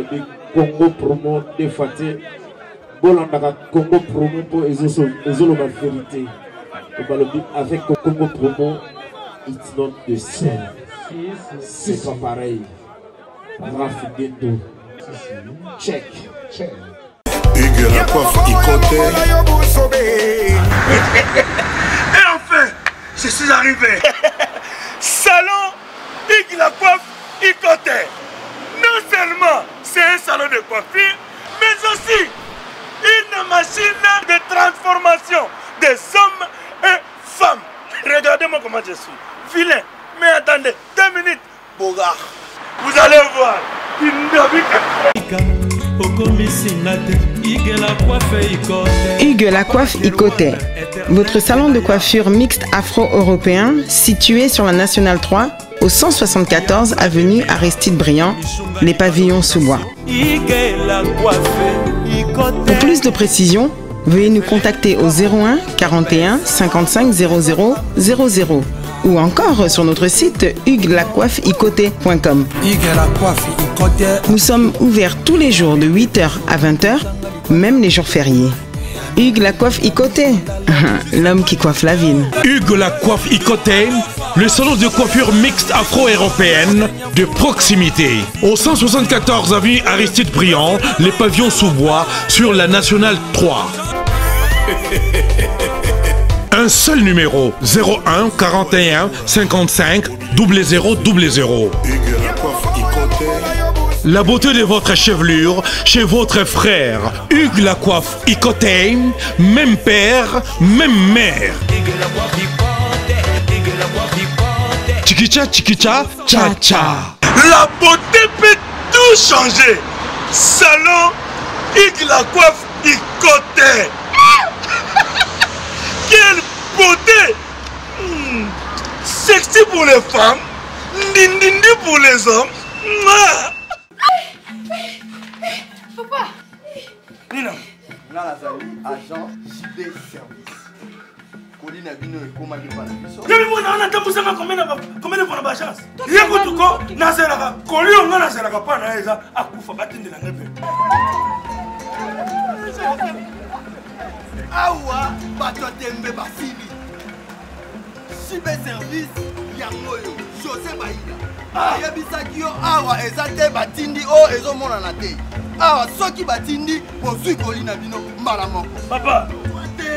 Balobi Congo promo deux fois te. Bolandaka Congo promo mpo ezoloba verité. Balobi avec Congo promo it's not the same. C'est pas pareil. Raph Gendo. Check. Check. Hugues la coiffe Ikote. Et enfin, je suis arrivé. Salon Hugues la coiffe Ikote. Non seulement c'est un salon de coiffure, mais aussi une machine de transformation des hommes et femmes. Regardez-moi comment je suis. Vilain. Mais attendez, deux minutes. Bogard. Vous allez voir. Hugues la coiffe Ikote, votre salon de coiffure mixte afro-européen situé sur la Nationale 3 au 174 avenue Aristide Briand, les pavillons sous bois. Pour plus de précisions, veuillez nous contacter au 01 41 55 00 00 ou encore sur notre site hugueslacoiffeikote.com. Nous sommes ouverts tous les jours de 8h à 20h, même les jours fériés. Hugues la coiffe Ikote, l'homme qui coiffe la ville. Hugues la coiffe Ikote, le salon de coiffure mixte afro-européenne de proximité. Au 174 avenue Aristide Briand, les pavillons sous bois sur la Nationale 3. Un seul numéro 01 41 55 00 00. La beauté de votre chevelure chez votre frère Hugues la coiffe Ikote, même père, même mère. Chikicha chikicha cha cha. La beauté peut tout changer. Salon Hugues la coiffe Ikote. Quelle beauté hmm. Sexy pour les femmes, ndindindi pour les hommes. Mouah. Papa Nina. Nga nazali agent JB Service. Koli na bino ekomaki epa na biso. Yebi mwana wana atambusaka combien de fois na ba agence? Ye kutu ko nazelaka koli oyo nga nazelaka mpa na ye eza akufa batindela ngai mpe. Awa bato ya tembe basili. JB Service yango oyo Jose Baida ayebisaki yo awa eza te batindi oyo ezomonana te awa soki batindi bozwi koli na bino mbala moko papa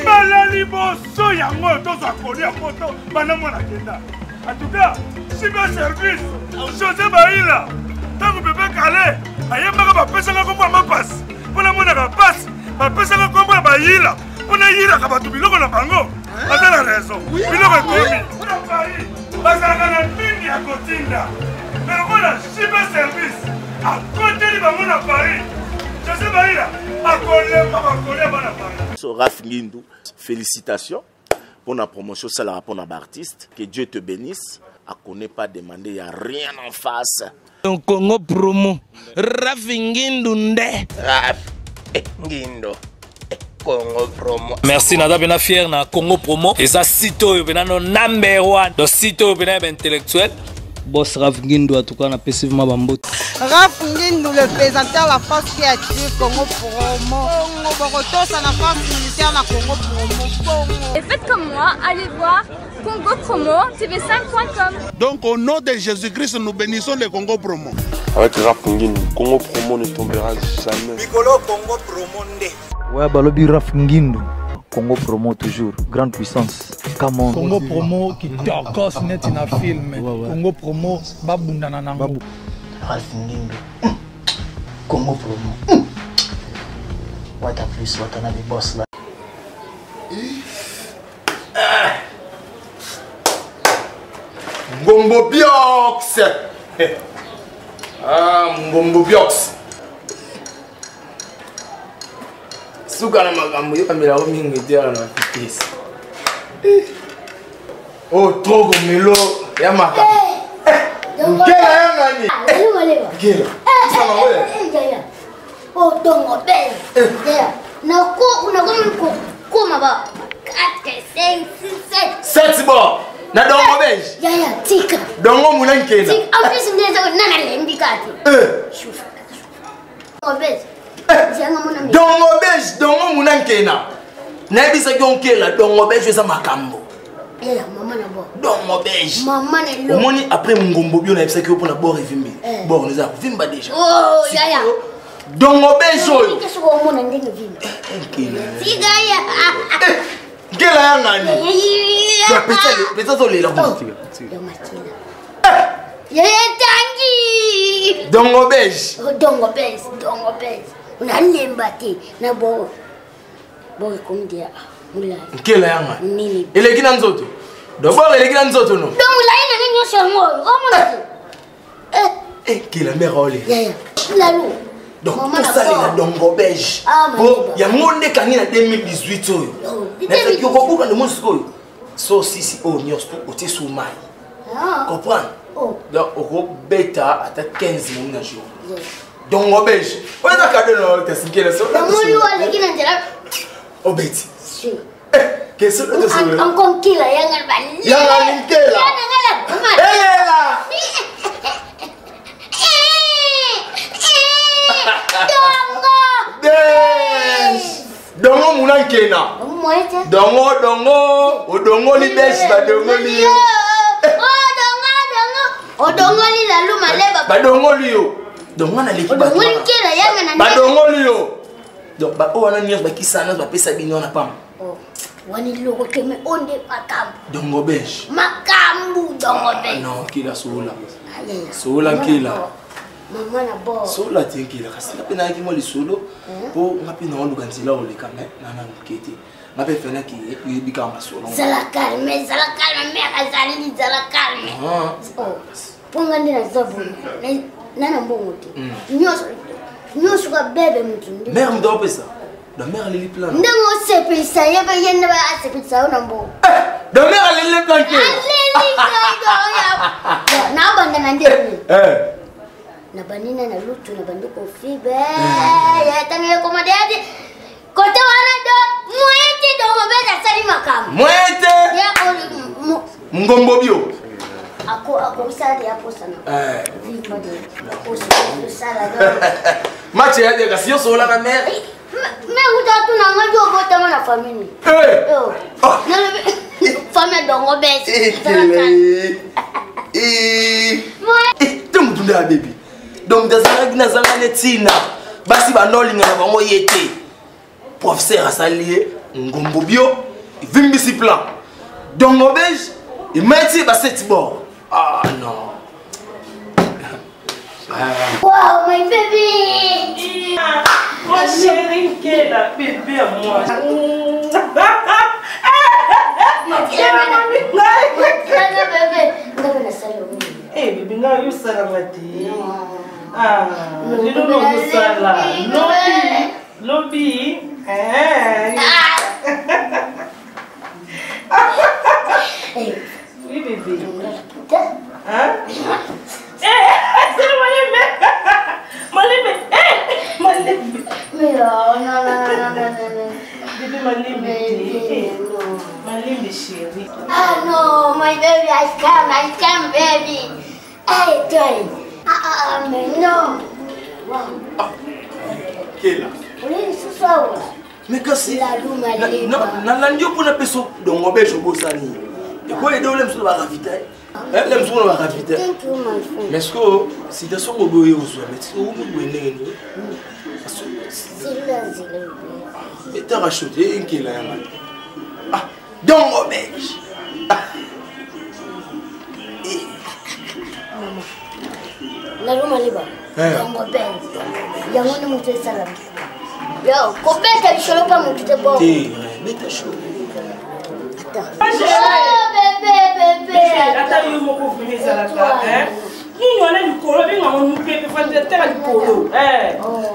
mbala liboso yango oyo tozwa koli ya poto banda mwana kenda en tout cas JB Service Jose Baila ntango bebe kale ayembaka bapesaka nkombo ya mapasi mpo namonaka mpasi bapesaka nkombo ya bayila mpo nayilaka bato biloko na bango aza na raison biloko ekomi na paris bazalaka na mingi ya kotinda me lokola jb service akoteli bango na paris jose baila akolemba bakolia bana paris so raf ngindu félicitations pour la promotion salaka pour na artiste que dieu te bénisse akone pas demander ya rien en face Donc Congo promo. Rafi Ngindu nde. Raf eh, Ngindo. Eh, Congo promo. Merci naza pena fier na Congo promo. Eza site oyo pena no number one. Donc site oyo pena ya ba intellectuel. Boss Raf Ngindu en tout cas napesi vraiment bambote. Raf Ngindu le présentateur la force qui attire Congo promo. Congo bokotosa na force militaire na Congo promo. Congo. Et faites comme moi, allez voir Congo Promo TV5.com. Donc au nom de Jésus-Christ, nous bénissons le Congo Promo. Avec Raf Ngindu, Congo Promo ne tombera jamais. Mikolo Congo Promo nde. Ouais, balobi Raf Ngindu. Congo Promo toujours, grande puissance. Come on. Congo Promo qui tokos neti na film. Ouais, ouais. Congo Promo babundana nango. Babu. Raf Ngindu. Congo Promo. What a plus, what another boss là. Ngombo Biox. Ah, Ngombo Biox. Suka na makambo yo kamela yo mingi te ala na vitesse. Oh, trop melo ya makambo. Nkela ya ngani? Nkela. Sama wewe. Oh, tongo be. Nako unakomi kokoma ba 4 5 6 7. 7 bon. Na dongo belge. Ya ya tika. Dongo muna nkena. Tika. En plus nde eza nana lembi kati. Eh. Shufa. Dongo beige. Dongo beige, dongo muna nkena. Nayebisaki yo nkela, dongo beige eza makambo. Eh, mama na bo. Dongo beige. Mama na lo. Omoni après ngombo bio nayebisaki yo mpona bord evimbi. Eh. Bord eza kovimba déjà. Oh, yaya. Dongo beige oyo. Qu'est-ce qu'on mona ndenge vimba? Nkela. Tika ya. Nkela ya ngani? Pesa ozolela kuna. Yo makila. Yetangi. Dongo beige. Oh, dongo beige, dongo beige. Unalemba te na bo. Bo ekomi dia mulai. Nkela ya ngani? Nini? Eleki na nzoto. D'abord eleki na nzoto no. Donc mulai na nini nyonso yango oyo. Omona te. Eh. Eh, nkela mère ole. Yaya. Lalu. Donc tosalela dongo beige. Po yango nde kangi na 2018 oyo. Nafaki okobuka nde mosusu oyo. So sisi oyo nyonso otie su mai. Ah. Comprendre? Oh. Donc okobeta ata 15 minutes na jour. Dongo beige. Oyo eza cadeau na yo tasinkela so. Namoni oyo aleki na nzela. Obeti. Si. Keso eh, Encore nkela yanga ba. Yanga nkela. Elela. Dongo. Beige. Dongo muna nkena. Dongo dongo odongoli beige badongoli yo. Oh dongo dongo odongoli lalu maleba. Badongoli yo. Dongo na leki bato. Odongoli nkela yanga na. Badongoli yo. Donc ba oyo wana nyonso bakisa nyonso bapesa bino wana pamba. Oh. Wana eloko te me oyo nde makambo. Dongo beige. Makambo dongo beige. Ah, non nkela sola. Sola nkela. Mama na bord. Sola te nkela kasi nga mpe nayaki mwa lisolo mpo nga mpe naoluka nzela oleka me nana moke te. Nga mpe fenaki oyebi kaka masolo. Zala calme, zala calme, mère azali zala calme. Ah. Oh. Mpo nga nde naza boye na na mbongo te. Nyonso nyonso ka bebe motu nde. Mère moto apesa. Donc mère aleli plan. Ndenge osepelisa ye mpe ye nde asepelisa yo na mbongo. Donc mère aleli plan te. Aleli naobanda na ndenge nabandi na na lutu nabandi kofibe ntango ekomande yati kote wana do moye te dongo mpe nasali makambo moye te ngombo bio akosala te aposana match ya te kasi yo sololaka mare me uta tuna nga jo obotama na famille nalobi famille dongo besi te motu nde abebi donc nazalaki nazanga ne ntina basi bandolinga na bango ye te professeur asali ye ngombo bio evimbisi plan dongo belge emati baseti bord ah non. Wow, my baby! Ma chérie, Nkela, bébé à moi. Eh, bébé, nga yo salanga te. Ah, lelo nakosala. Lobi, lobi. Eh. Oui, bébé. Hein? Eh, c'est Malembe. Malembe. Eh, Malembe. Mais oh, non, non, non, non, non, non. Bébé Malembe. Malembe, chérie. Ah non, my baby, I come, I come, baby. Hey, toi. Ah, ah, ah, mais non. Wow. Kela. Oui, ce soir. Mais kasi nalandi yo mpona peso dongo bejo obosani ekoyo ede ole mosusu baravita le mosusu na baravita mais sikoyo situation ngo boye ozwa mais okomi boye ndenge nini etaka shote enkela yanga ah dongo belge. Naloma liba dongo belge yango nde moto esalami yo kobeta lisolo mpa motu te bongo beta show. Ata yo moko vraimen ezalaka nini wana likolo bengango mopepe fantataka likolo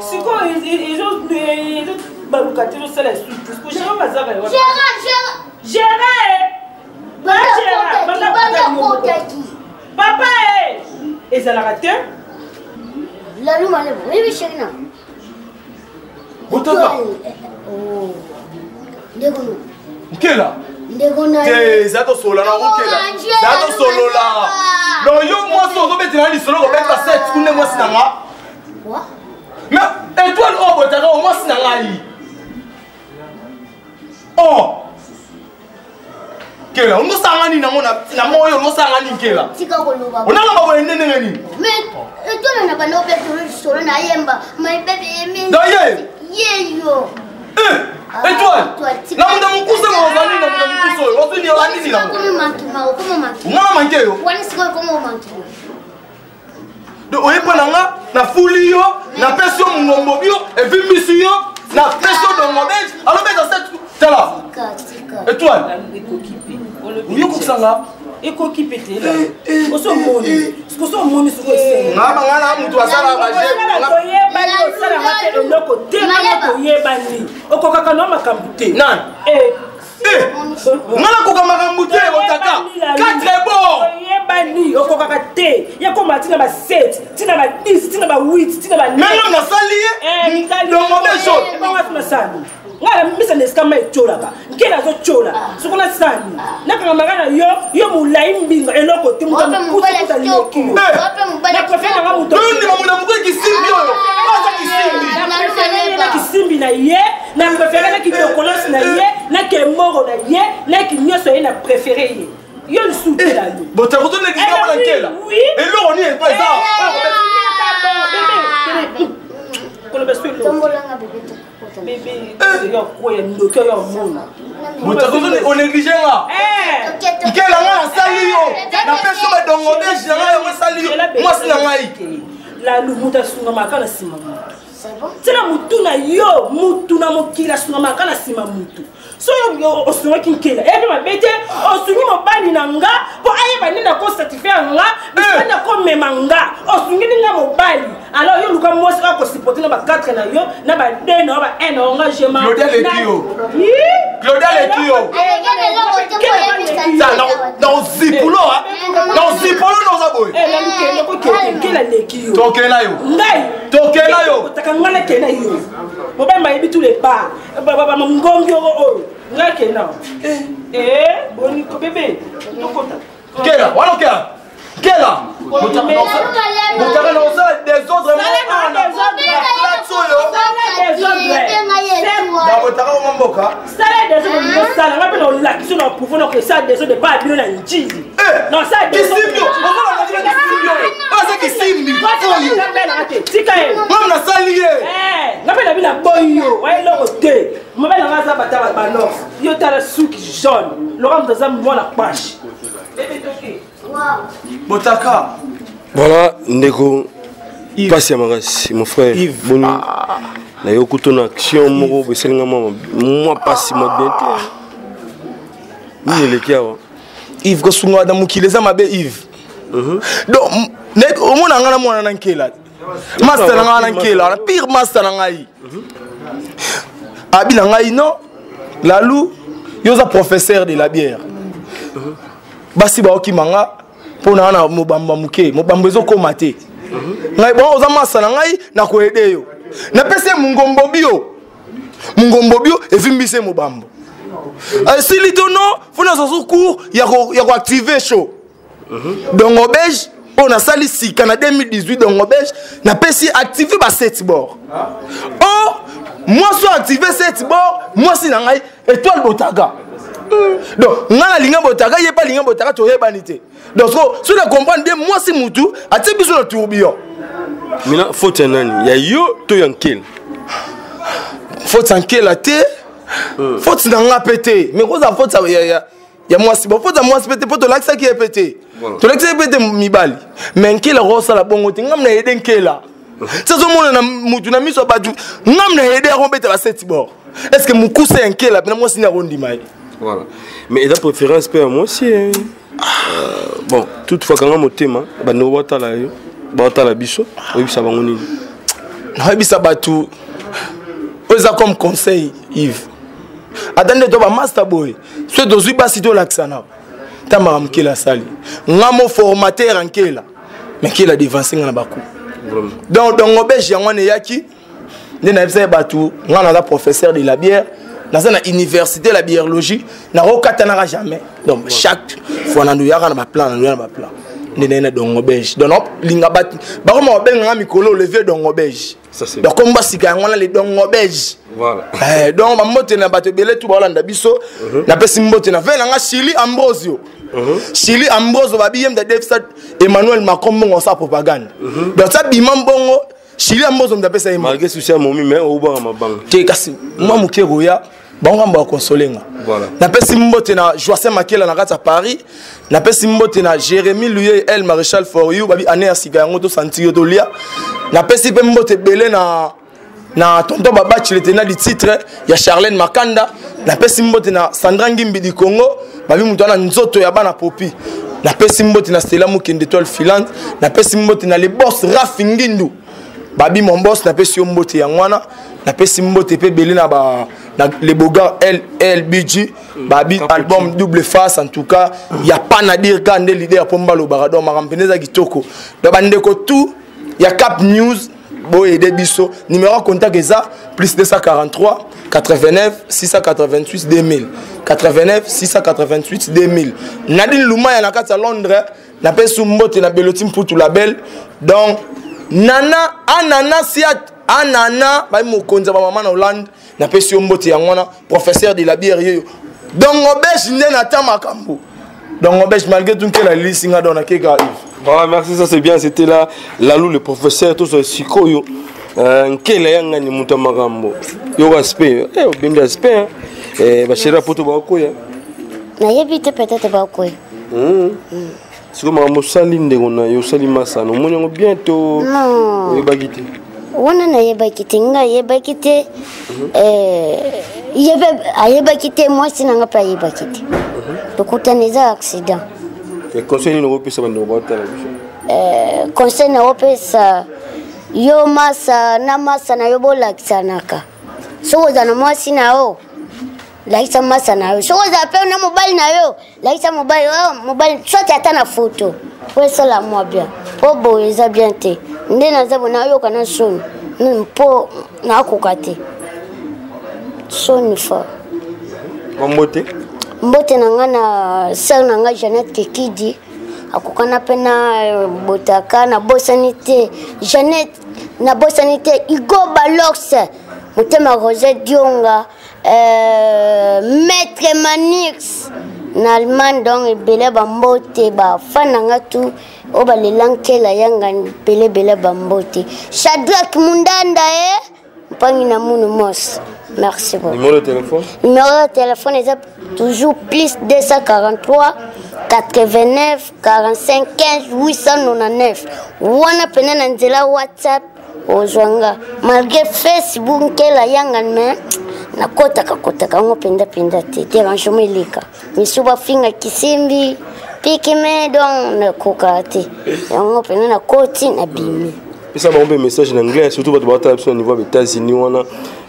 sikoyo ezobaluka te ezosala esutu siko gérard azaka gérard papa ezalaka te. Lalu malebo oyebi sheri na botaka ndeko no nkela ndeko na te eza tosolola na nkela eza tosolola. Donc yo mwasi ozobetela lisolo kobeta 7 kuna mwasi na nga mais mwasi na ngai. Oh! Kela, onosanga nini yango na moyo onosanga nini Kela? Tika koloba. Onalamba boye nde ndenge nini? Mais etona na banda obetolo lisolo na yemba my baby emi. Da ye. Ye yo. Eh, ah, étoile. Na muda mukuse mo ozali na muda mukuse oyo. Ozwi ni olandi nini yango? Komi mankima, okomi mankima. Ngana manke yo. Wani sikoyo komi mankima. Donc oye mpo na nga nafuli yo napesi yo mongombo bio evimbisi yo napesi yo dongo belge alobeta se tala étoile oyokokisa nga ekoki mpe te oso omoni oso omoni soko esenga na moto asala bajekoyebani osalanga te eloko te wana toyebani okokaka na makambo te nani nga nakoka makambo te otaka 4 bord oyebani okokaka te ye koma ntina ba 7 ntina ba 10 ntina ba 8 ntina ba menga nasali ye dongo beso ebonga nasali ngai na misa na esika mai etyolaka nkele azotyola soko nasani nakangamaka na yo yo molai mbinga eloko te moto mokuta leki yo na prefere nanga motoondima kisimbi oyo aza kisimbi na prefere na kisimbi na ye na prefere na kidokolosi na ye na kemoro na ye na kinyonso ye na prefere ye yo lisusu te na yo botakotonekisama na nkela eloko nini epa eza koloba so eloko bebe yo akwea ndoki oyo omona onéglige nga nkela nga nasali yo napesi yo badongo beji na ngai yango esali yo mwasi na ngai lalu moto asungamaka na nsima moto tina motu na yo motu na mokili asungamaka na nsima motu soki osungaki nkela eyebi mabe te osungi mobali na nga mpo ayeba nde nakosatisfaire nga bisika eh. nakomema nga osungeli nga mobali alors yo luka mwasi oyo akosupporte na ba 4 na yo na ba 2 na yo ba 1 na yo nga jema Claudia leki yo Claudia leki yo na ozipulo na ozipolo na oza boye nkela leki yo tokende na yo ngai tokende na yo otaka ngai nakende na yo mobali mayebi tous les pas ngongi oko oyo ngai kenda eh. eh, boni ko bebe tokota kela wana okela kela motaka na osala desordre oyo na botaka oma mboka sala desordre olingi osala ngai mpe na olakisi na pouvoir na kosala desordre epai ya bino na njili kisimbi aza kisimbi oyo tika ye mame nasali ye nga mpe nabi naboyi yo oya eloko te mobali nanga aza bata banor yo tala suki jaune loka moto aza mwana pashe botaka voilà ndeko mpasi ya makasi mon frère boni ah. nayo kutu na action moko boesalinga mwa mpasi mwa bien te nini eleki awa Yves kosunga na mokili eza mabe Yves mhm. donc omona ngai na mwana na nkela master na ngai na nkela na pire master na ngai mhm. abi na ngai non lalu yo oza professeur de la bière mhm. basi baokima nga mpo na na mobambo moke mobambo ezokoma te ngai bon oza masa na ngai nakoyede yo napesi ye mongombo bio mongombo bio evimbisi ye mobambo esili to non fo nazwa so cours ya koactive show mhm. dongo belge oyo nasali sika na 2018 dongo belge napesi active ba set bord or mwasi oyo active set bord mwasi na ngai étoile botaga donc ngai nalinga botaga ye mpe alinga botaga toyebani te donc soki na comprendre bien mwasi mutu atie biso na tourbillon mina faute ya nani ya yo to ya nkela faute ya nkela te hmm. faute na nga mpe te mais kozala faute ya, ya, ya mwasi bon faute ya mwasi mpe te mpo tolakisaki ye mpe te tolakisaki mpe te mibali mais nkela akosala bongo te ngam na yede nkela ti azomona na mutu na miso ya bato ngam na yede akobeta ba seti bord est ce que mokuse ya nkela mpena mwasi nini akondima ye voilà mais eza préférence mpe ya mwasi euh, bon toutefois kanga motema bandeko batala yo batala biso oyebisa bango nini nayebisa bato oyo eza comme conseil yves ata nde to bamasta boye soki tozwi basi tolakisa na ta makambo nkela asali nga mo formateur ya nkela me nkela devance nga na baku donc dongo belge yango wana eyaki nde nayebisaki bato nga naza professeur de la bière naza na université la bièrologie nakokatanaka jamais donc chaque fois nandoyaka na baplan nandoya na baplan. Nde naye na Dongo Belge. Donc linga bat bakoma babenga nga mikolo le vieux Dongo Belge. Donc komba sika yango wana le Dongo Belge. Voilà. Eh, donc bambote na bato ebele tu baolanda biso. Napesi mbote na ve na nga Chili Ambrosio. Chili Ambrosio babi ye mda defsa Emmanuel Macron mbongo sa propagande. Donc ça bima mbongo Chili Ambrosio mda pesa ye. Malgré souci ya momi mais obanga mabanga. Te kasi mwa moke koya bango ngambo bakonsole nga. Voilà. Napesi mbote na Joacin Makela na kati ya Paris. Napesi mbote na Jérémy Luye El Maréchal for you babi année ya sika yango to sentir yo tolia. Napesi pe mbote ebele na na tonton Babachi le tenant du titre ya Charlène Makanda. Napesi mbote na Sandra Ngimbi du Congo babi moto wana nzoto ya bana popi. Napesi mbote na Stella Mukende étoile filante. Napesi mbote na le boss Rafi Ngindu babi mon boss. Napesi yo mbote yango wana. Napesi mbote pe ebele na ba na le bogar LLBG babi album double face. En tout cas y a pas à dire ka nde leader po mbalobaka. Donc makambo mpenza eza kitoko. Donc bandeko tout ya Cap News boyede biso numéro ya contact eza plus 243 89 688 2000 89 688 2000. Nadine Lumaya na kati ya Londres, napesi mbote na Beloti Mputu Label. Donc nana anana siat anana bayi mokonzi ya bamama na Hollande, napesi yo mbote yango wana professeur de la bière yeyo. Donc obege nde na ta makambo. Donc obege malgré tout nkela lelisi nga donc nakeka Yves. Voilà, merci, ça c'est bien, c'était là Lalou le professeur, tout ça sikoyo. Nkela yanga ni muta makambo. Yo aspect, eh obendi aspect hein. Eh ba chéri poto ba koya. Nayebi te, peut-être bakoya. Sikoyo makambo osali ndeko na yo osali masano omoni yango bientôt? Non. Oyebaki te? Wana nayebaki te, ngai ayebaki te. Ye mpe ayebaki te, mwasi na nga mpe ayebaki te. Tokutana eza accident. Conseil nini okopesa bandeko baotala biso? Conseil naopesa yo, masa na masa na yo bolakisanaka. Soki oza na mwasi na yo, lakisa masa na yo. Soki oza mpe na mobali na yo, lakisa mobali oyo mobali soit ata na foto po esala mwa bien. Po boye eza bien te. Nde naza boye nayoka na soni mpo nakoka te, soni fort. Mbote. Mbote na nga na sœur na nga Jeannette Kekidi, akokana mpe na botaka. Nabosani te Jeannette, nabosani te Igo Balox, motema Roger Dionga, Maître Manix na Allemagne. Donc ebele bambote bafan na nga tu oyo balela nkela yanga, ebele ebele bambote. Shadrack Mundanda e mpangi na munu mos, merci beaucoup. Numéro de téléphone? Numéro de téléphone eza toujours plus 243 89 45 15 899. Wana pene na nzela WhatsApp ozwa nga, malgré Facebook nkela yanga me nakotaka kotaka yango mpenza mpenza te. Dérangement eleka misu bafinga kisimbi piki me donc nakokaka te yango mpenza nakoti nabimi. Pesa bango mpe message na anglais, surtout bato baotala biso na niveau ya États-Unis wana,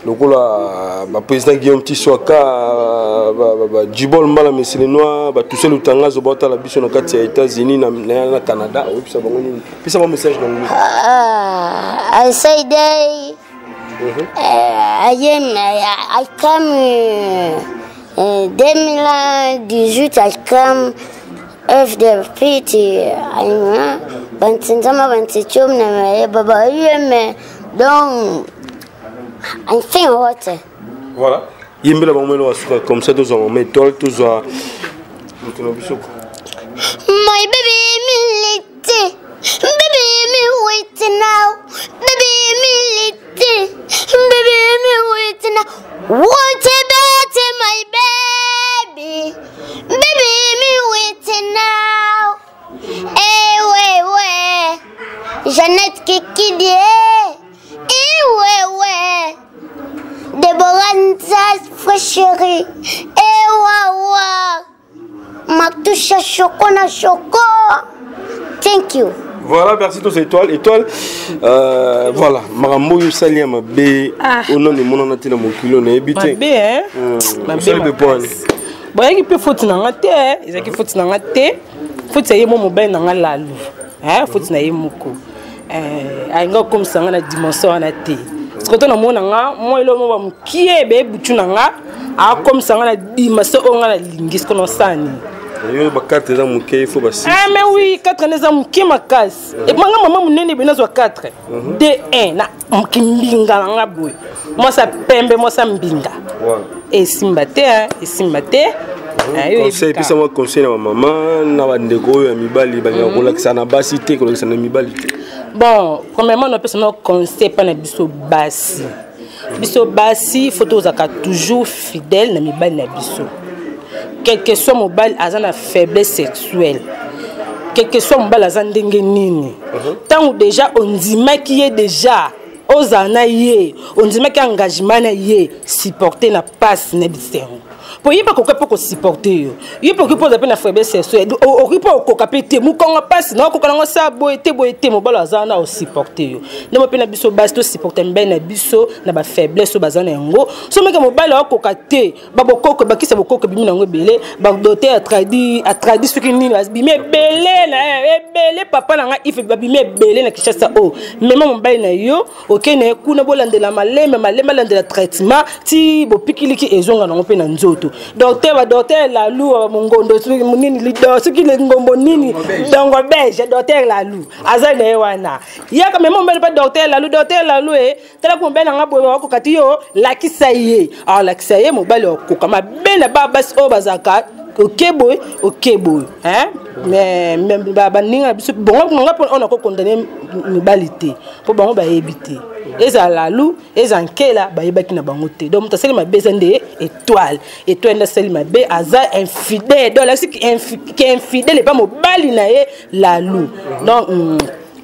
lokola baprésident Guillaume Tiswaka, bajibol Mbala Meselenois, batuse Lutangazo baotala biso na kati ya États-Unis na Canada. Oyebisa bango nini? Pesa bango message na anglais. I say they I am I come 2018 I come of the piti bantinzama bantichum na baba yeme donc I think what. Voilà, yembela bango melo asuka comme ça tozwa mama étoile, tozwa moto na biso. My baby me little, baby me wait now, baby me little, baby me wait now. What about my baby, baby me wait now. Eh ouais ouais, Jeannette Kikidi, eh ouais ouais, Deborah Nzaz frère chérie, eh wa wa, Matusha choco na choco. Thank you. Voilà, merci tous étoiles. Étoile, voilà, makambo oyo osali ya mabe ono emonana te na mokili oyo nayebi te. Mabe, hein? Mabe Osali mpe po wana. Boyaki mpe faute na nga te, ezalaki faute na nga te, faute ya ye mo mobali na nga Lalu, faute na ye moko. Alinga kokomisa nga na dimension wana te. Sikoyo to namona nga mwa elo mo bamokie bebutu na nga akomisa nga na dimension oyo nga nalingi. Sikoyo nasala nini? Yo ba 4 eza moke, il faut ba 6. Ah mais oui, 4 eza moke makasi. Ebanga mama monene bino azwa 4. 2 1 na kimbinga na nga boye. Mwasi ya pembe, mwasi ya mbinga. Esimba te, hein, esimba te. Conseil, pesa mwa conseil na bamama na bandeko oyo ya mibali balingaka kolakisa na basi te, kolakisa na mibali te. Bon, premièrement napesa na conseil mpa na biso basi. Biso basi faut tozalaka toujours fidèle na mibali na biso. Quel que soit mobali aza na faiblesse sexuelle, quel que soit mobali aza ndenge nini, ntango déjà ondimaki ye, déjà ozala na ye, ondimaki engagement na ye, supporter na pasi na bisengo. Po ye mpe akoki mpe kosupporte yo, ye mpe okoki mpe oza mpe na faiblesse sexuelle, okoki mpe okoka mpe te mokongo mpasi na okoka nango sa boye te, boye te, mobali aza wana osupporte yo. Ndemo mpe na biso basi tosupporte mibali na biso na bafaiblesse oyo baza na yango. So meke mobali akoka te, babokoko bakisa bokoko ebimi nango ebele, badote atradi atradi soki nini babimi ebele na ebele. Papa na ngai ife babimi ebele na Kinshasa oyo. Mema mobali na yo, okende kuna, bolandela malembe malembe, alandela traitement ti bopikiliki ezonga nango mpe na nzoto. Docteur, badocteur Lalu mongondo soki nini lido soki ngombo nini dongo belge, docteur Lalu aza na ye wana. Yaka mema mobali mpe docteur Lalu, docteur Lalu e tala ko mobali nanga boye wakoka ti yo lakisa ye, alakisa ye mobali akoka mabe na ba basi oyo bazalaka oke boye oke boye, hein. Mais baninga na biso bongo nga mpo oyo nakokondane mibali te, mpo bango bayebi te, ezala Lalu, eza Nkela, bayebaki na bango te. Donc moto asali mabe eza nde Étoile. Étoile nde asali mabe, aza infidèle. Donc alakisi ke infidèle epa mobali na ye Lalu. Donc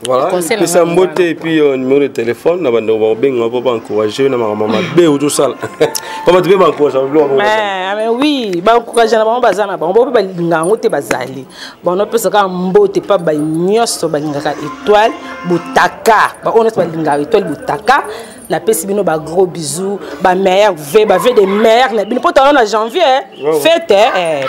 Voilà, pesa mbote et puis numéro de téléphone na bandeko bakobenga mpo baencourage na makambo mabe oyo tosala, mpo bato mpe baencourage biloko. Mais oui, baencourage na bango baza na bango, bango mpe balinga yango te, bazali bango. Napesa kaka mbote mpa bai nyonso balingaka Étoile Botaka, baoyo nyonso balingaka Étoile Botaka, napesi bino ba gros bisous, ba meilleurs vœux, ba vœux de meilleurs na bino mpo tala na janvier fête,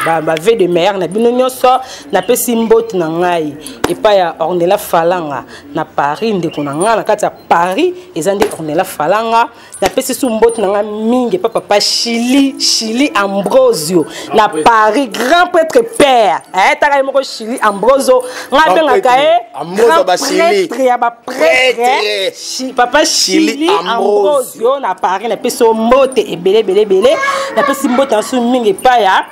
ba vœux de meilleurs na bino nyonso. Napesi mbote na ngai epai ya Ornela Falanga na Paris, ndeko na ngai na kati ya Paris eza nde Ornela Falanga. Napesi su mbote na ngai mingi epai papa Chili, Chili Ambrosio na Paris, grand prêtre père, taka ye moko Chili Ambrosio, ngai abengaka ye grand prêtre ya baprêtre, papa Chili Ambrosio na Paris. Napesi yo mbote ebele ebele ebele. Napesi mbote na su mingi epai ya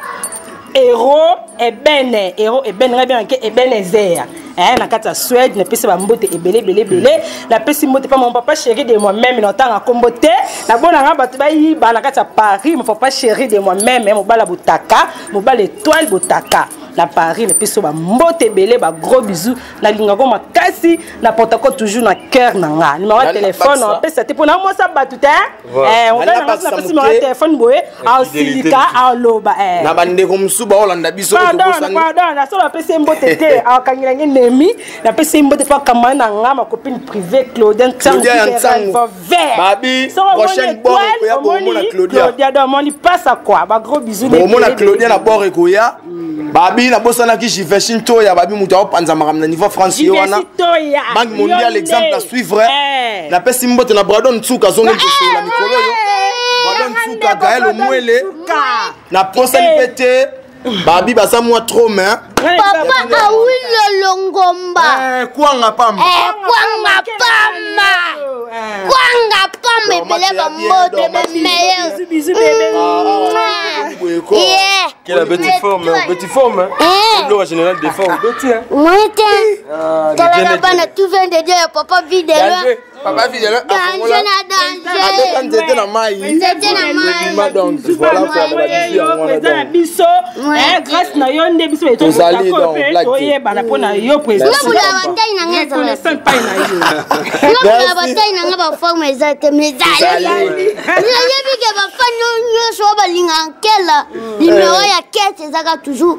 Hero Ebene, Hero Ebene, ngai bengaki Ebenezer, na kati ya Suède. Napesi bambote ebele ebele ebele. Napesi mbote mpa mon papa chéri de moi-même, na otanga nkombo te, nabonanga bato bayiba na kati ya Paris. Mon papa chéri de moi-même, mobala Botaka, mobala Étoile Botaka na Paris, napesi yo bambote ebele, bagros bisous. Nalingako makasi, naportako toujours na cœur na nga. Numéro ya telefone apesa te mpona mwasa bato te, napesi numéro ya telefone boye aosilika aloba. Na bandeko mosusu baolanda biso. Pardon, pardon, nasolo apesi ye mbote te, akangela nge nemi. Napesi ye mbote mpo akamana na nga, ma copine privée Claudia Ntango. Babi prochaine bord ekoya, bomona Claudia. Claudia, donc omoni pasa quoi, ba gros bisous. Bomona Claudia na bord ekoya. Babi nabosanaki Jiveshi Ntoya, babi moto aopanza makambo na niveau France, ye wana Banque mondiale, exemple à suivre. Napesi mbote na Bradon Nsuka, azongi kosola mikolo oyo, Bradon Nsuka, Gael Omwele, naposani mpe te, babi baza mwa trop mais Papa Awilo Longomba. Kwanga pamba. Kwanga pamba. Kwanga pamba ebele bambote ba meilleur. Bisous bébé. Yeah. Quelle petite forme, hein, petite forme. Hein. Le général des formes, petit. Hein. Moi, talaka bana tout vient de Dieu ya papa Videlo. Papa Videlo. Danger na danger. Abeta nzete na mai. Nzete na mai. Ebima donc voilà quoi na biso yango wana. Président na biso, grâce na yo nde biso tozali donc blague. Toyebana mpo na yo président. Nga bula bataille na nga ezala. Reconnaissant epai na yo. Nga bula bataille na nga baforme eza te mais ezali. Nayebi ke bafani nyonso oyo balingaka Nkela, numéro ya kete ezaka toujours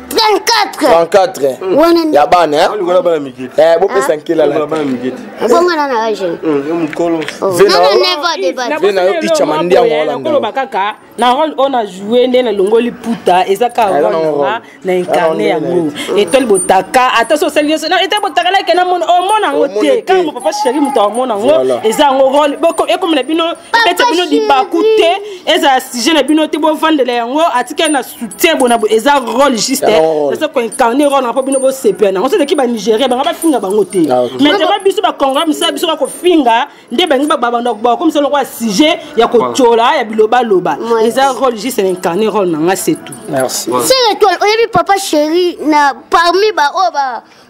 34. 34 Wana ya bana, eh? Likola bana mikete. Eh, bopesa Nkela la. Bana mikete. Bonga na jeune. Yo mokolo. Nana never debat. Ve na yo icha mandiango olanda. Nakoloba kaka na rôle oyo na joue nde nalongoli puta, eza kaka rôle nanga na incarne yango Étoile Botaka. Ata so osali nyonso Étoile Botaka nake namona omona yango te, kaka mo papa chéri moto amona yango, eza yango rôle ekomela bino, ebeta bino libaku te, ezala sujet na bino te, bovandela yango, atikali na soutien bona, eza rôle juste. Naza koincarne role na mpo bino bosepela nango. So eleki banigérien, bango bafinga bango te. Mais tema biso bacongolais, misala biso kaka kofinga nde bangi babanda bakomisa lokola sujet ya kotyola, ya bilobaloba. Eza role, juste na incarne role na nga, c'est tout. Merci. Sœur Étoile, oyebi papa chéri na parmi baoyo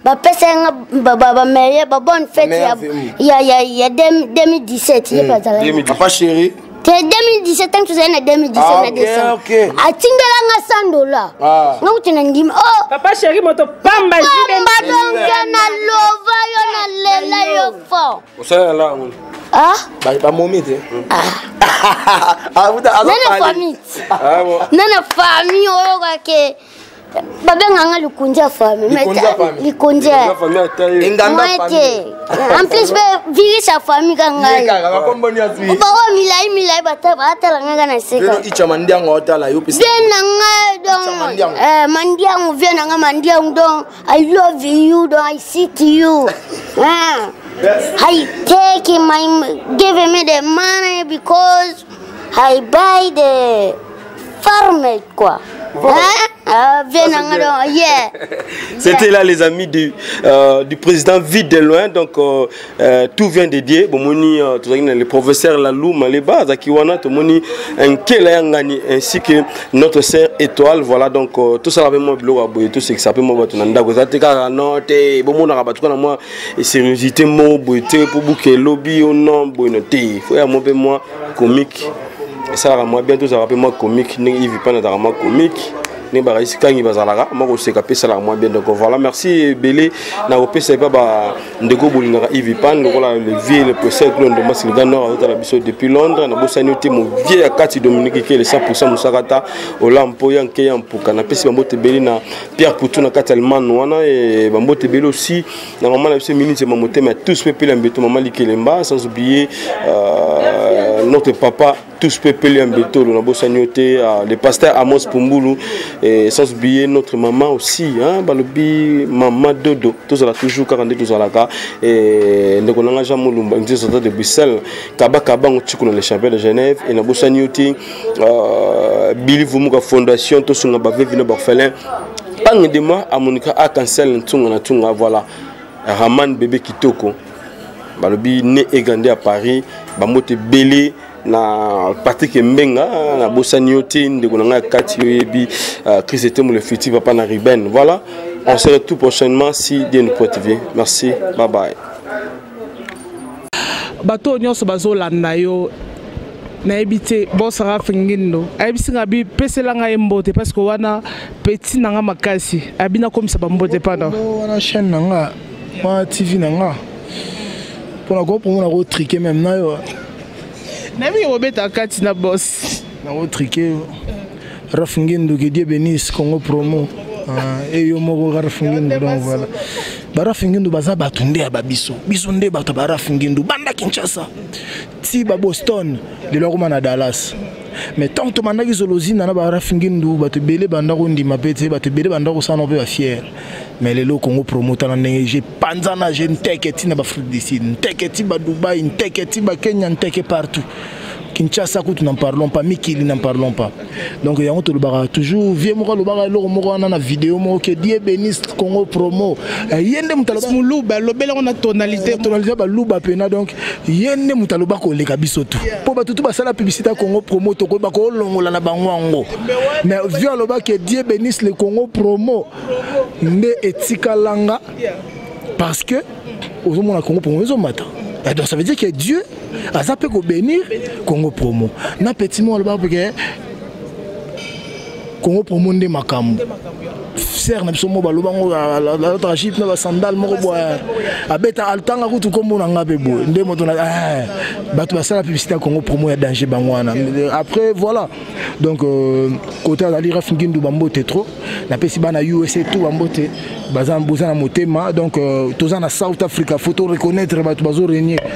bapesa nga bameilleur, babonne fête ya 2017, ye bazala. Papa chéri. Te, 2017, ntango tozali na 2017 na décembre, atindelanga 100 $. Nga kuti na ndima oh. Papa chéri moto pamba. Pamba, donc nalova yo, nalela yo fort. Osala na lango. Ah. Bamomi te. Nana famille, nana famille oyo kake babenganga likonzi ya famille. Likonzi te, en plus mpe virus ya famille ka ngai. Bango milai milai batala ngai na seka. Icha Mandiango otala yo. Vie na ngai, donc Mandiango, vie na ngai Mandiango, donc I love you, donc I see to you. I take my give me the money because I buy the farm quoi. Hein? Ah, viens yeah. C'était là les amis du président Vide de loin. Donc tout vient de Dieu. Bomoni le professeur Lalou Maleba, Zakiwana, tomoni Nkela Yangani ainsi que notre sœur Étoile. Voilà, donc tout ça avec moi biloko boye, tout ce qui s'appelle moi bato na ndako. Ça te kaka non te bomona bato kana moi sérieuxité mo boye te pour bouquer lobby au non boye no te. Faut ya moi pe moi comique. Et ça moi bientôt ça rappelle moi comique ndenge Yves Pana azalaka mwa comique, ndenge baraisi kangi bazalaka mwa koseka mpe esalaka mwa bien. Donc voilà, merci ebele na kopesa epa bandeko bolingaka Yves Pan lokola le vieux, le professeur Claude Ndomba Silga Nord azotala biso depuis Londres. Nabosani yo te, mo vieux ya kati Dominique Kele 100 mosakata olampo ya nke ya mpuka. Napesi bambote ebele na Pierre Poutou na kati Allemagne wana e bambote ebele aussi na mama na biso minute ma motema ya tous mpe pele ya mbeto, mama Likelemba, sans oublier notre papa tous pepele ya mbetolo. Nabosani yo te, le pasteur Amos Pumbulu, et sans oublier notre maman aussi, hein, balobi mama Dodo. Tozala toujours kaka nde tozalaka. Ndeko nanga Jean Molumba nzesota de Bruxelles, kaba kabango tiku na le champion de Genève. Et nabosani yo te, Billy Vumuka Fondation, tosunga bavevi na baorphelin pange de moi amonika a cancel ntunga na tunga. Voilà, Raman bébé kitoko, balobi né egande à Paris, bambote ebele na Patrik Mbenga. Nabosani yo te, ndeko na ngai ya kati, oyebi Chris Etemo, le futur papa na Ruben. Voilà, on se retrouve prochainement si Dieu nous prête vie. Merci, bye bye. Bato oyo nyonso bazolanda yo, nayebi te. Bosara Ngindo ayebisi nga bi pesela ngai mbote parce que wana petit na nga makasi abi nakomisa bambote pana. Wana chaîne na nga, wana TV na nga, mpona kopromona kotrike même na yo. Nayebi kobeta kati na boss. Nakotrike Raf Ngindu, que Dieu bénisse Congo Promo e yo moko Raf Ngindu. Donc voilà, baraf Ngindu baza bato nde ya babiso, biso nde bato ya baraf Ngindu. Banda Kinshasa ti ba Boston, lelo akoma na Dallas. Mais tant tobandaki zolozinda na baraf Ngindu, bato ebele banda kondima mpe te, bato ebele banda kosala mpe bafiere. Mais lelo Congo Promo, tala ndenge je panzana, je nteke ti na baAfrique du Sud, nteke ti baDubai, nteke ti baKenya, nteke partout. Kinshasa kutu n'en parlons pas, mikili n'en parlons pas. Donc yango tolobaka toujours, vieux moko alobaka eloko moko wana na video moko, que Dieu bénisse Congo Promo. Ye nde moto aloba. Moluba alobela ngo na tonalité. Tonalité baluba pena. Donc ye nde moto aloba koleka biso tu, mpo bato tu basala publicité ya Congo Promo, tokoyeba kolongola na bango yango. Mais vieux aloba que Dieu bénisse le Congo Promo nde etikalanga, parce que ozomona Congo Promo ezomata. Donc ça veut dire que Dieu aza mpe kobénir Congo Promo. Na petit mo aloba ke Congo Promo nde makambo. Sere na biso mo baloba ngo alataka jupe na basandale moko boye, abeta altanga kutu nkombo na nga mpe boye nde moto na bato basala publicité ya Congo Promo ya danger bango wana. Après voilà, donc côté azali Raf Ngindu, bambote trop. Napesi bana USA tout bambote, baza boza na motema. Donc toza na South Africa, faut to reconnaître bato bazo régner.